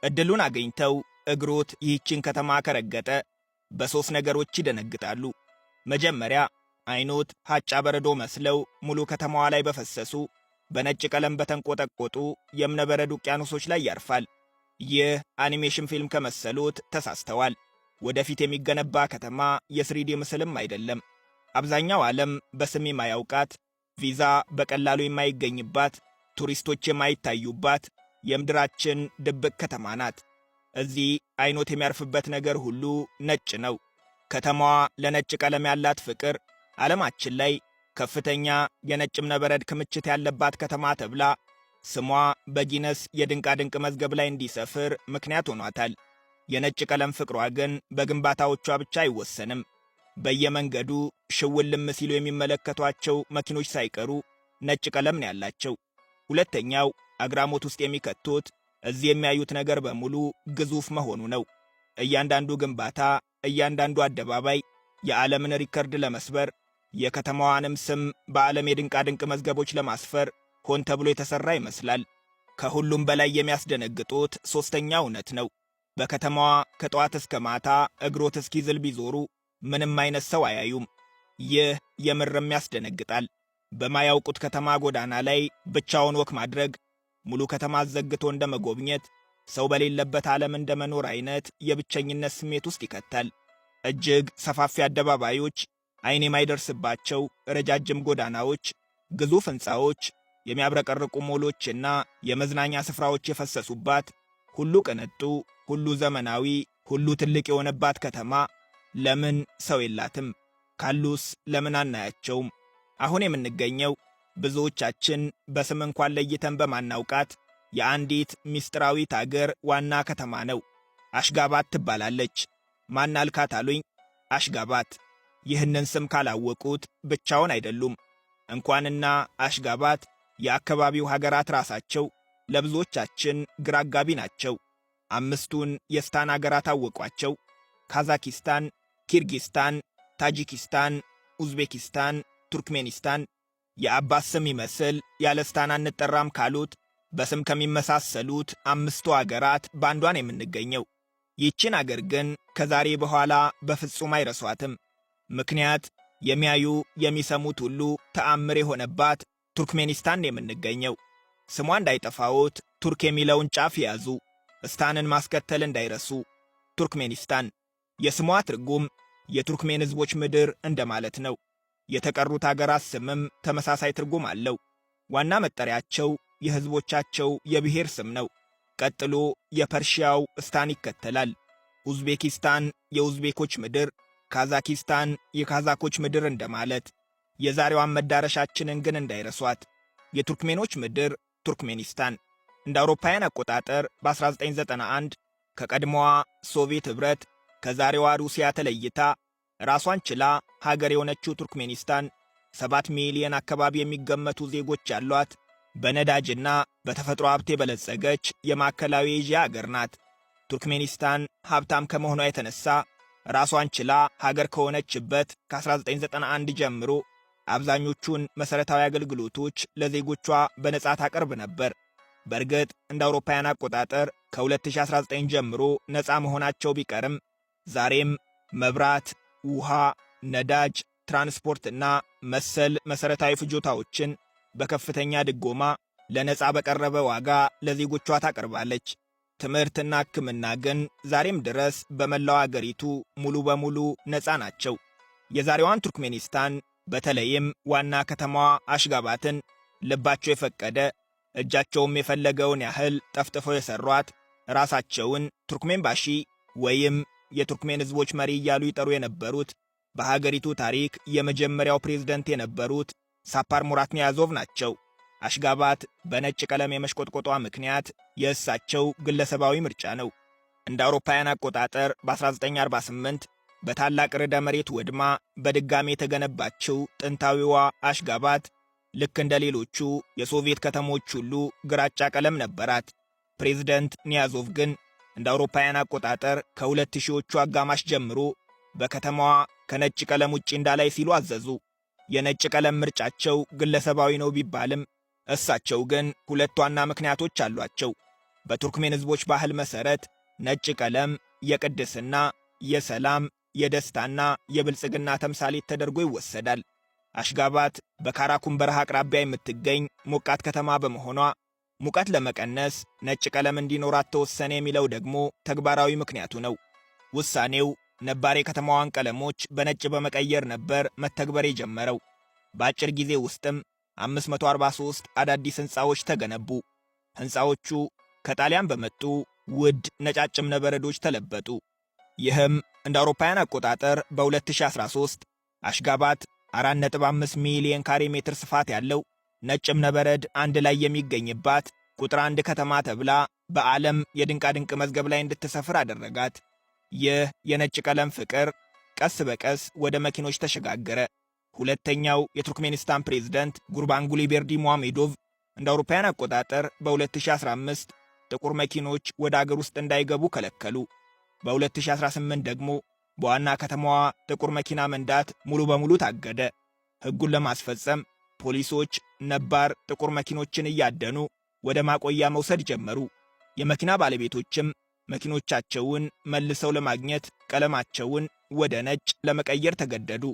ዕድሉን አግኝተው እግሮት ይህችን ከተማ ከረገጠ በሦስት ነገሮች ይደነግጣሉ። መጀመሪያ አይኖት ሐጫ በረዶ መስለው ሙሉ ከተማዋ ላይ በፈሰሱ፣ በነጭ ቀለም በተንቆጠቆጡ የእብነበረድ ውቅያኖሶች ላይ ያርፋል። ይህ አኒሜሽን ፊልም ከመሰሉት ተሳስተዋል። ወደፊት የሚገነባ ከተማ የ 3D ምስልም አይደለም። አብዛኛው ዓለም በስም የማያውቃት፣ ቪዛ በቀላሉ የማይገኝባት፣ ቱሪስቶች የማይታዩባት የምድራችን ድብቅ ከተማ ናት። እዚህ አይኖት የሚያርፍበት ነገር ሁሉ ነጭ ነው። ከተማዋ ለነጭ ቀለም ያላት ፍቅር ዓለማችን ላይ ከፍተኛ የነጭ እብነበረድ ክምችት ያለባት ከተማ ተብላ ስሟ በጊነስ የድንቃድንቅ መዝገብ ላይ እንዲሰፍር ምክንያት ሆኗታል። የነጭ ቀለም ፍቅሯ ግን በግንባታዎቿ ብቻ አይወሰንም። በየመንገዱ ሽውልም ሲሉ የሚመለከቷቸው መኪኖች ሳይቀሩ ነጭ ቀለም ነው ያላቸው። ሁለተኛው አግራሞት ውስጥ የሚከቱት እዚህ የሚያዩት ነገር በሙሉ ግዙፍ መሆኑ ነው። እያንዳንዱ ግንባታ፣ እያንዳንዱ አደባባይ የዓለምን ሪከርድ ለመስበር፣ የከተማዋንም ስም በዓለም የድንቃድንቅ መዝገቦች ለማስፈር ሆን ተብሎ የተሠራ ይመስላል። ከሁሉም በላይ የሚያስደነግጡት ሦስተኛ እውነት ነው። በከተማዋ ከጠዋት እስከ ማታ እግሮት እስኪዝል ቢዞሩ ምንም አይነት ሰው አያዩም። ይህ የምርም ያስደነግጣል። በማያውቁት ከተማ ጎዳና ላይ ብቻውን walk ማድረግ ሙሉ ከተማ አዘግቶ እንደ መጎብኘት፣ ሰው በሌለበት ዓለም እንደ መኖር አይነት የብቸኝነት ስሜት ውስጥ ይከታል። እጅግ ሰፋፊ አደባባዮች፣ ዓይን የማይደርስባቸው ረጃጅም ጎዳናዎች፣ ግዙፍ ሕንፃዎች፣ የሚያብረቀርቁ ሞሎችና የመዝናኛ ስፍራዎች የፈሰሱባት፣ ሁሉ ቅንጡ፣ ሁሉ ዘመናዊ፣ ሁሉ ትልቅ የሆነባት ከተማ ለምን ሰው የላትም? ካሉስ ለምን አናያቸውም? አሁን የምንገኘው ብዙዎቻችን በስም እንኳን ለይተን በማናውቃት የአንዲት ምስጢራዊት አገር ዋና ከተማ ነው። አሽጋባት ትባላለች። ማን አልካት አሉኝ? አሽጋባት። ይህንን ስም ካላወቁት ብቻውን አይደሉም። እንኳንና አሽጋባት የአካባቢው ሀገራት ራሳቸው ለብዙዎቻችን ግራ አጋቢ ናቸው። አምስቱን የስታን አገራት አወቋቸው። ካዛኪስታን፣ ኪርጊስታን፣ ታጂኪስታን፣ ኡዝቤኪስታን፣ ቱርክሜኒስታን። የአባት ስም ይመስል ያለ ስታን አንጠራም ካሉት በስም ከሚመሳሰሉት አምስቱ አገራት በአንዷን የምንገኘው። ይህችን አገር ግን ከዛሬ በኋላ በፍጹም አይረሷትም። ምክንያት የሚያዩ የሚሰሙት ሁሉ ተአምር የሆነባት ቱርክሜኒስታን የምንገኘው። ስሟ እንዳይጠፋዎት ቱርክ የሚለውን ጫፍ ያዙ፣ ስታንን ማስከተል እንዳይረሱ። ቱርክሜኒስታን የስሟ ትርጉም የቱርክሜን ሕዝቦች ምድር እንደማለት ነው። የተቀሩት አገራት ስምም ተመሳሳይ ትርጉም አለው። ዋና መጠሪያቸው የሕዝቦቻቸው የብሔር ስም ነው። ቀጥሎ የፐርሺያው ስታን ይከተላል። ኡዝቤኪስታን የኡዝቤኮች ምድር፣ ካዛኪስታን የካዛኮች ምድር እንደማለት። የዛሬዋን መዳረሻችንን ግን እንዳይረሷት። የቱርክሜኖች ምድር ቱርክሜኒስታን እንደ አውሮፓውያን አቆጣጠር በ1991 ከቀድሞዋ ሶቪየት ኅብረት ከዛሬዋ ሩሲያ ተለይታ ራሷን ችላ ሀገር የሆነችው ቱርክሜኒስታን 7 ሚሊዮን አካባቢ የሚገመቱ ዜጎች ያሏት፣ በነዳጅና በተፈጥሮ ሀብት የበለጸገች የማዕከላዊ ኤዥያ አገር ናት። ቱርክሜኒስታን ሀብታም ከመሆኗ የተነሳ ራሷን ችላ ሀገር ከሆነችበት ከ1991 ጀምሮ አብዛኞቹን መሠረታዊ አገልግሎቶች ለዜጎቿ በነጻ ታቀርብ ነበር። በእርግጥ እንደ አውሮፓውያን አቆጣጠር ከ2019 ጀምሮ ነፃ መሆናቸው ቢቀርም ዛሬም መብራት፣ ውሃ፣ ነዳጅ፣ ትራንስፖርትና መሰል መሠረታዊ ፍጆታዎችን በከፍተኛ ድጎማ ለነፃ በቀረበ ዋጋ ለዜጎቿ ታቀርባለች። ትምህርትና ሕክምና ግን ዛሬም ድረስ በመላው አገሪቱ ሙሉ በሙሉ ነፃ ናቸው። የዛሬዋን ቱርክሜኒስታን በተለይም ዋና ከተማዋ አሽጋባትን ልባቸው የፈቀደ እጃቸውም የፈለገውን ያህል ጠፍጥፈው የሠሯት፣ ራሳቸውን ቱርክሜን ባሺ ወይም የቱርክሜን ሕዝቦች መሪ እያሉ ይጠሩ የነበሩት፣ በሀገሪቱ ታሪክ የመጀመሪያው ፕሬዝደንት የነበሩት ሳፓር ሙራት ኒያዞቭ ናቸው። አሽጋባት በነጭ ቀለም የመሽቆጥቆጧ ምክንያት የእሳቸው ግለሰባዊ ምርጫ ነው። እንደ አውሮፓውያን አቆጣጠር በ1948 በታላቅ ርዕደ መሬት ወድማ በድጋሚ የተገነባችው ጥንታዊዋ አሽጋባት ልክ እንደ ሌሎቹ የሶቪየት ከተሞች ሁሉ ግራጫ ቀለም ነበራት። ፕሬዝደንት ኒያዞቭ ግን እንደ አውሮፓውያን አቆጣጠር ከሁለት ሺዎቹ አጋማሽ ጀምሮ በከተማዋ ከነጭ ቀለም ውጪ እንዳላይ ሲሉ አዘዙ። የነጭ ቀለም ምርጫቸው ግለሰባዊ ነው ቢባልም እሳቸው ግን ሁለት ዋና ምክንያቶች አሏቸው። በቱርክሜን ሕዝቦች ባህል መሠረት ነጭ ቀለም የቅድስና፣ የሰላም፣ የደስታና የብልጽግና ተምሳሌት ተደርጎ ይወሰዳል። አሽጋባት በካራኩም በረሃ አቅራቢያ የምትገኝ ሞቃት ከተማ በመሆኗ ሙቀት ለመቀነስ ነጭ ቀለም እንዲኖራት ተወሰነ የሚለው ደግሞ ተግባራዊ ምክንያቱ ነው። ውሳኔው ነባር የከተማዋን ቀለሞች በነጭ በመቀየር ነበር መተግበር የጀመረው። በአጭር ጊዜ ውስጥም 543 አዳዲስ ሕንፃዎች ተገነቡ። ሕንፃዎቹ ከጣሊያን በመጡ ውድ ነጫጭ እብነበረዶች ተለበጡ። ይህም እንደ አውሮፓውያን አቆጣጠር በ2013 አሽጋባት 4.5 ሚሊዮን ካሬ ሜትር ስፋት ያለው ነጭ እብነበረድ አንድ ላይ የሚገኝባት ቁጥር አንድ ከተማ ተብላ በዓለም የድንቃድንቅ መዝገብ ላይ እንድትሰፍር አደረጋት። ይህ የነጭ ቀለም ፍቅር ቀስ በቀስ ወደ መኪኖች ተሸጋገረ። ሁለተኛው የቱርክሜኒስታን ፕሬዝደንት ጉርባንጉሊ ቤርዲሙሃሜዶቭ እንደ አውሮፓውያን አቆጣጠር በ2015 ጥቁር መኪኖች ወደ አገር ውስጥ እንዳይገቡ ከለከሉ። በ2018 ደግሞ በዋና ከተማዋ ጥቁር መኪና መንዳት ሙሉ በሙሉ ታገደ። ሕጉን ለማስፈጸም ፖሊሶች ነባር ጥቁር መኪኖችን እያደኑ ወደ ማቆያ መውሰድ ጀመሩ። የመኪና ባለቤቶችም መኪኖቻቸውን መልሰው ለማግኘት ቀለማቸውን ወደ ነጭ ለመቀየር ተገደዱ።